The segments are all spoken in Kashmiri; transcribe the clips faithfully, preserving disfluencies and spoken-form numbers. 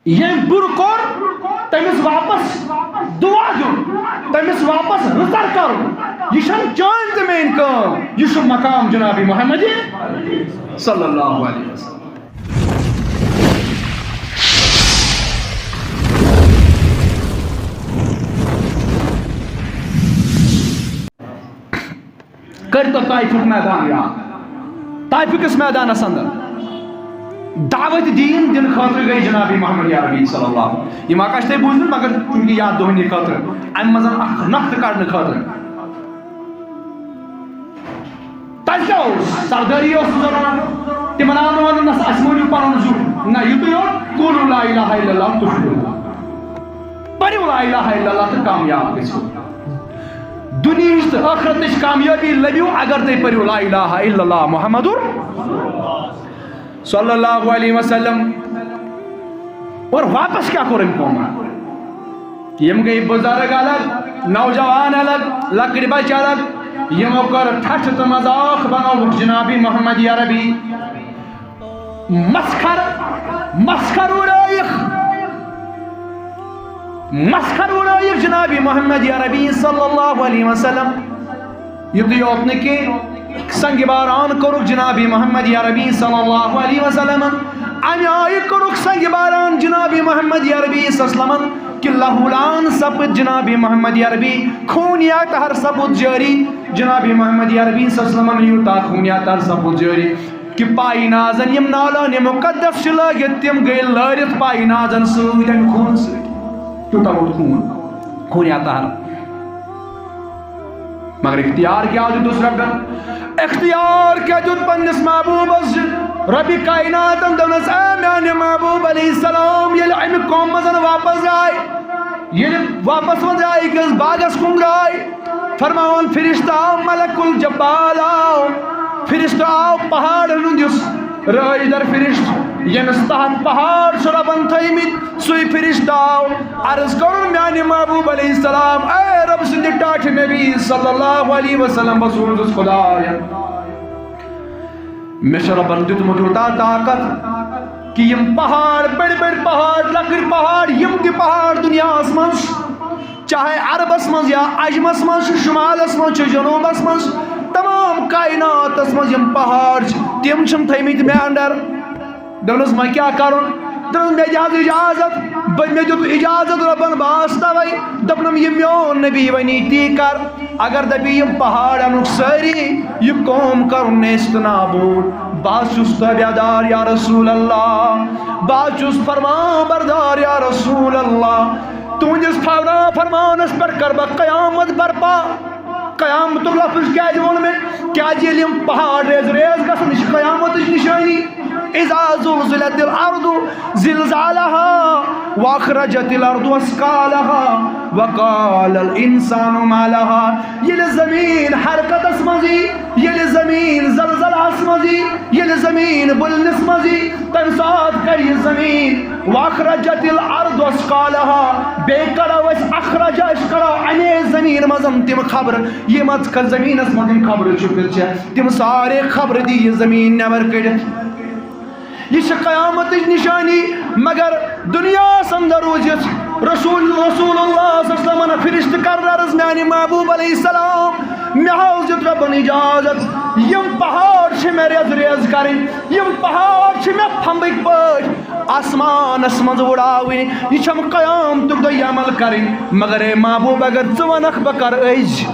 ییٚمۍ بُرٕ کوٚر، تٔمِس واپس دُعا دیُن، تٔمِس واپس رٕژر کرُن، یہِ چھَنہٕ چٲنۍ تہٕ میٲنۍ کٲم، یہِ چھُ مقام جناب محمد صلی اللہ علیہ وسلم۔ کٔرۍ تو طائفُک میدان یاد۔ طائفہٕ کِس میدانس اندر دعوت دین دِنہٕ خٲطرٕ گٔے جناب محمد عربی صلی اللہ علیہ وسلم۔ یِم آکاش تۄہہِ بوٗزمُت، مگر چونکہ یتھ دۄہنہِ خٲطرٕ، امہِ منٛز اکھ نقطہٕ کڑنہٕ خٲطرٕ۔ تتہِ کیٛاہ اوس؟ سردٲری ٲس ضروٗرت۔ تِمن آو نہٕ وننہٕ، نسا اسہِ مٲنِو پنُن زُو۔ نہ، یِتُے یوت، قولوا لا الہ الا اللہ تفلحوا۔ پٔرِو لا الہ الا اللہ تہٕ کامیاب گٔژھِو۔ دُنیہٕچ تہٕ ٲخرتٕچ کامیٲبی لٔبِو، اگر تُہۍ پٔرِو لا الہ الا اللہ محمد صلی اللہ علیہ وسلم۔ اور واپس کیٛاہ کوٚر أمۍ قومن؟ یِم گٔے بُزرگ الگ، نوجوان الگ، لۄکٕٹۍ بچہٕ الگ۔ یِمو کٔر ٹھٹھٕ تہٕ مذاق، بنووُکھ جناب محمد عربی مسخر، مسخر اڑٲیِکھ، مسخر اڑٲیِکھ جناب محمد عربی صلی اللہ علیہ وسلم۔ یُتُے یوت نہٕ کینٛہہ، سنگ باران کوٚرُکھ جناب محمد عربی صلی اللہ علیہ وسلم۔ امہِ آیہِ کوٚرُکھ سنگ باران جناب محمد عربی صلی اللہ علیہ وسلم کہ لہولان سپد جناب محمد عربی، خون اطہر سپد جٲری۔ جناب محمد عربی صلی اللہ علیہ وسلم یوٗتاہ خون اطہر سپد جٲری کہ پاینازن یِم نالان مقدس چھِ لٲگِتھ، تِم گٔے لٲرِتھ پاینازن سۭتۍ، امہِ خوٗنہٕ سۭتۍ۔ تیوٗتاہ ووت خوٗن، خون اطہر۔ مگر اختیار کیٛاہ دیُتُس رۄبن؟ اختیار کیٛاہ دیُت پننِس محبوبس؟ رۄبِ کائناتن دوٚپنس، اے میانہِ محبوب علیہ السلام، ییٚلہِ امہِ قومہٕ منٛز واپس درٛاے، ییٚلہِ واپس وۄنۍ درٛاے أکِس باغس کُن درٛاے، فرماوان فرشتہٕ آو، ملک الجبال آو، فرشتہٕ آو پہاڑن ہُنٛد، یُس رٲچھ در فرشتہٕ، ییٚمِس تحت پہاڑ چھُ رۄبن تھٲومٕتۍ، سُے فرشتہٕ آو۔ عرض کوٚرُن میانہِ محبوب علیہ السلام، اے رۄب سٕنٛدِ ٹاٹھہِ نبی صلی اللہ علیہ وسلم، بہٕ سوٗزُس خداین۔ مےٚ چھُ رۄبن دیُتمُت یوٗتاہ طاقت کہ یِم پہاڑ، بٔڑۍ بٔڑۍ پہاڑ، لۄکٕٹۍ پہاڑ، یِم تہِ پہاڑ دُنیاہس منٛز، چاہے عربس منٛز یا عجمس منٛز چھُ، شمالس منٛز چھُ، جنوٗبس منٛز، تمام کائناتس منٛز یِم پہاڑ چھِ، تِم چھِم تھٲومٕتۍ مےٚ under۔ دوٚپنَس، وۄنۍ کیٛاہ کَرُن؟ دوٚپنَس، مےٚ دِ حظ اِجازت۔ بہٕ، مےٚ دیُت اِجازت رۄبَن، بہٕ آس تَوَے۔ دوٚپنَم، یہِ میون نبی وَنی تی کَر۔ اگر دَپہِ یِم پہاڑ اَنُکھ سٲری، یہِ قوم کَرُن نیست نابوٗد، بہٕ حظ چھُس تٲبیادار یا رسول اللہ، بہٕ حظ چھُس فرمان بردار یا رسول اللہ۔ تُہٕنٛدِس فرما-، فرمانَس پٮ۪ٹھ کَرٕ بہٕ قیامت برپا۔ قیامتُک لفظ کیٛازِ ووٚن مےٚ؟ کیٛازِ ییٚلہِ یِم پہاڑ ریز ریز گژھن، یہِ چھِ قیامتٕچ نِشٲنی۔ اذا زلزلت الارض زلزالها واخرجت الارض اثقالها وقال الانسان ما لها۔ ییٚلہِ زمین حرکتس منٛز یی، ییٚلہِ زمین زلزلہس منٛز یی، ییٚلہِ زمین بُلنس منٛز یی، تَمہِ ساتہٕ کَرِ یہِ زٔمیٖن، واخرجت الارض اثقالها، بیٚیہِ کَڑو أسۍ اخرج، أسۍ کَڑو اَمے زٔمیٖن منٛز تِم خبرٕ، یِم اَتھ زٔمیٖنَس منٛز یِم خبرٕ چھُپِتھ چھِ، تِم سارے خبرٕ دی یہِ زٔمیٖن نٮ۪بر کٔڑِتھ۔ یہِ چھِ قیامتٕچ نِشٲنی، مگر دُنیاہَس اندر روٗزِتھ رسول، رسول اللہ صلی اللہ علیہ وسلمن فرشتہٕ کَرن عرض، میانہِ محبوب علیہ السلام، مےٚ حظ دیُت رۄبن اجازت، یِم پہاڑ چھِ مےٚ ریز ریز کَرٕنۍ، یِم پہاڑ چھِ مےٚ پھمبٕکۍ پٲٹھۍ آسمانس منٛز وُڑاوٕنۍ۔ یہِ چھَم قیامتُک دۄہ یہِ عمل کَرٕنۍ۔ مگر اے محبوب، اگر ژٕ وَنکھ، بہٕ کَرٕ أزۍ۔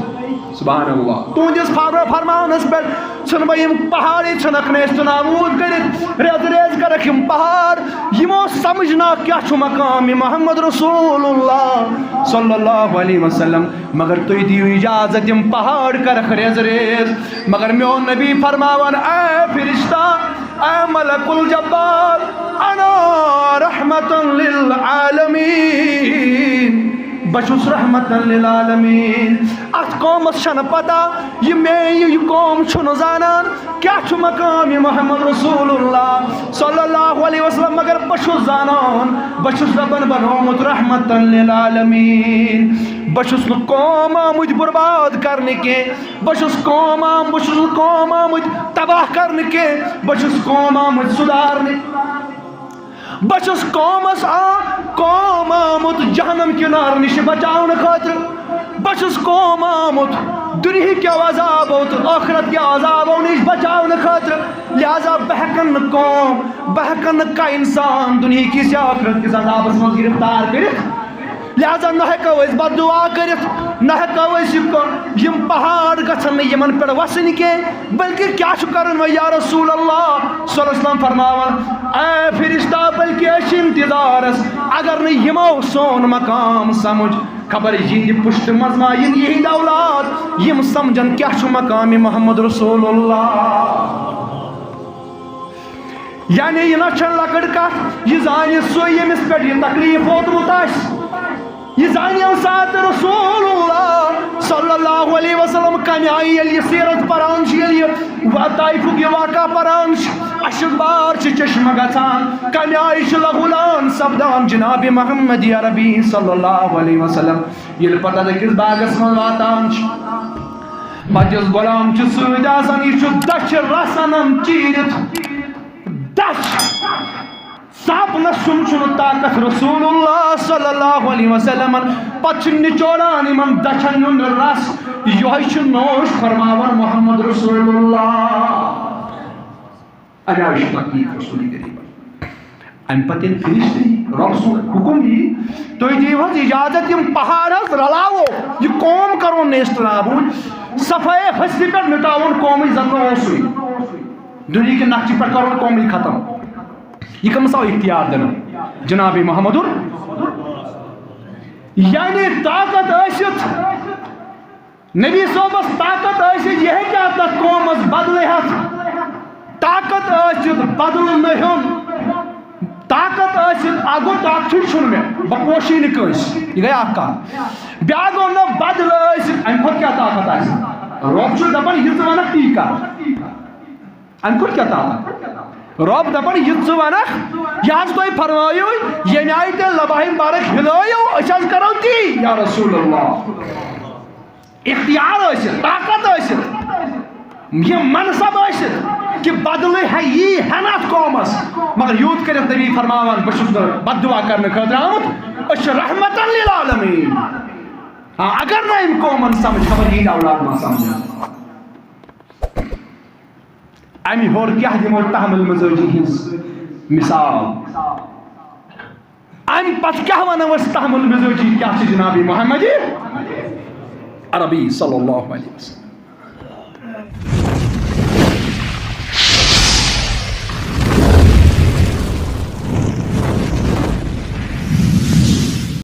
سبحان اللہ۔ تُہٕنٛدِس فرما-، فرمانس پٮ۪ٹھ ژھٕنہٕ بہٕ یِم پہاڑٕے، ژھٕنکھ نہٕ أسۍ تہٕ نابوٗد کٔرِتھ، ریز ریز کَرکھ یِم پہاڑ۔ یِمو سمجھ نہ کیٛاہ چھُ مقام محمد رسول اللہ صلی اللہ علیہ وسلم۔ مگر تُہۍ دِیِو اجازت، یِم پہاڑ کرکھ ریز ریز۔ مگر میون نبی فرماوان، اے فرشتہ، اے ملک الجبال، انا رحمت للعالمین، بہٕ چھُس رحمت للعالمین۔ اتھ قومس چھنہٕ پتہ، یہِ میٲنۍ یہِ قوم چھُنہٕ زانان کیٛاہ چھُ مقام محمد رسول اللہ صلی اللہ علیہ وسلم، مگر بہٕ چھُس زانان، بہٕ چھُس رۄبن بنومُت رحمت للعالمین۔ بہٕ چھُس نہٕ قوم آمُت برباد کرنہِ کینٛہہ، بہٕ چھُس قوم آم-، بہٕ چھُس نہٕ قوم آمُت تباہ کرنہٕ کینٛہہ، بہٕ چھُس قوم آمُت سُدھارنہِ۔ بہٕ چھُس قومس آ جہنم کہِ نارٕ نِش بچاونہٕ خٲطرٕ۔ بہٕ چھُس قوم آمُت دُنیہٕکیو عذابو تہٕ ٲخرت کیو عذابو نِش بچاونہٕ خٲطرٕ۔ لہذا بہٕ ہٮ۪کن نہٕ قوم، بہٕ ہٮ۪کن نہٕ کانٛہہ انسان دُنیہٕکِس یا ٲخرت کِس عذابس منٛز گرفتار کٔرِتھ۔ لہذا نہ ہٮ۪کو أسۍ بد دعا کٔرِتھ، نہ ہٮ۪کو أسۍ یہِ ک-، یِم پہاڑ گژھن نہٕ یِمن پٮ۪ٹھ وسٕنۍ کینٛہہ۔ بلکہ کیٛاہ چھُ کرُن وۄنۍ یا رسول اللہ صلی اللہ علیہ وسلم فرماوان، اے فرشتہ، بلکہ أسۍ چھِ انتظارس، اگر نہٕ یِمو سون مقام سمجھ، خبر یِہنٛدِ پُشتہٕ منٛز ما یِن یِہنٛدۍ اولاد، یِم سمجھن کیٛاہ چھُ مقام محمد رسول اللہ۔ یعنی یہِ نہ چھےٚ لۄکٕٹ کتھ، یہِ زانہِ سُہ ییٚمِس پٮ۪ٹھ یہِ تکلیف ووتمُت آسہِ۔ یہِ زانہِ ییٚمہِ ساتہٕ رسول اللہ صلی اللہ علیہ وسلم کمہِ آیہِ ییٚلہِ یہِ سیرت پران چھِ، ییٚلہِ یہِ وا-، طائفُک یہِ واقعہ پران چھِ، اشک بار چھِ چشمہٕ گژھان، کمہِ آیہِ چھِ لہولان سپدان جناب محمد عربی صلی اللہ علیہ وسلم۔ ییٚلہِ پتہٕ أکِس باغس منٛز واتان چھِ، پتہٕ یُس غلام چھُ سۭتۍ آسان، یہِ چھُ دَچھِ رس انان چیٖرِتھ۔ دَچھ سپنس سُم چھُنہٕ طاقت رسول اللہ صلی اللہ علیہ وسلمن۔ پتہٕ چھِ نچوڑان یِمن دَچھن ہُنٛد رس۔ یِہوٚے چھُ نوش فرماوان محمد رسول اللہ۔ اَمہِ آیہِ چھُ تکلیٖف رسول کریٖمن۔ اَمہِ پتہٕ ییٚلہِ فرشتہٕ یی، رۄب سُنٛد حُکُم یی، تُہۍ دِیِو حظ اجازت، یِم پہاڑ حظ رلاوو، یہِ قوم کرون نیست نابود، صفحہ ہستی پٮ۪ٹھ مٹاوون قومٕے زن نہٕ اوسُے۔ دُنیہٕکہِ نقشہِ پٮ۪ٹھ کرون قومٕے ختم۔ یہِ کٔمِس آو اختیار دِنہٕ؟ جناب محمد۔ یعنی طاقت ٲسِتھ، نبی صٲبس طاقت ٲسِتھ، یہِ ہیٚکہِ ہا تتھ قومس بدلہٕ ہٮ۪تھ؟ طاقت ٲسِتھ بدلہٕ نہٕ ہیوٚن، طاقت ٲسِتھ، اکھ گوٚو طاقتھٕے چھُنہٕ مےٚ، بہٕ پوشی نہٕ کٲنٛسہِ، یہِ گٔے اکھ کتھ۔ بیٛاکھ گوٚو نہٕ بدلہٕ ٲسِتھ، امہِ کھۄتہٕ کیٛاہ طاقت آسہِ؟ رۄب چھُ دپان، یہِ ژٕ ونکھ تی کر۔ امہِ کھۄتہٕ کیٛاہ طاقت؟ رۄب دپان، یہِ ژٕ ونکھ، یہِ حظ تۄہہِ فرمٲیِو، ییٚمہِ آیہِ تۄہہِ لباہہِ مبارک ہلٲیِو، أسۍ حظ کرو تی، یا رسول اللہ۔ اختیار ٲسِتھ، طاقت ٲسِتھ، یہِ منصب ٲسِتھ، کہِ بدلٕے ہے یی ہٮ۪نہٕ اَتھ قومس۔ مگر یوٗت کٔرِتھ نبی فرماوان، بہٕ چھُس نہٕ بد دعا کرنہٕ خٲطرٕ آمُت، أسۍ چھِ رحمتاً للعالمین۔ ہاں، اگر نہٕ أمۍ قومن سمجھ، خبر یی اولاد ما سمجھ۔ امہِ ہیوٚر کیٛاہ دِمو تحمل مزاجی ہٕنٛز مثال؟ امہِ پتہٕ کیٛاہ ونو أسۍ تحمل مزاجی کیٛاہ چھِ جناب محمد عربی صلی اللہ علیہ وسلم؟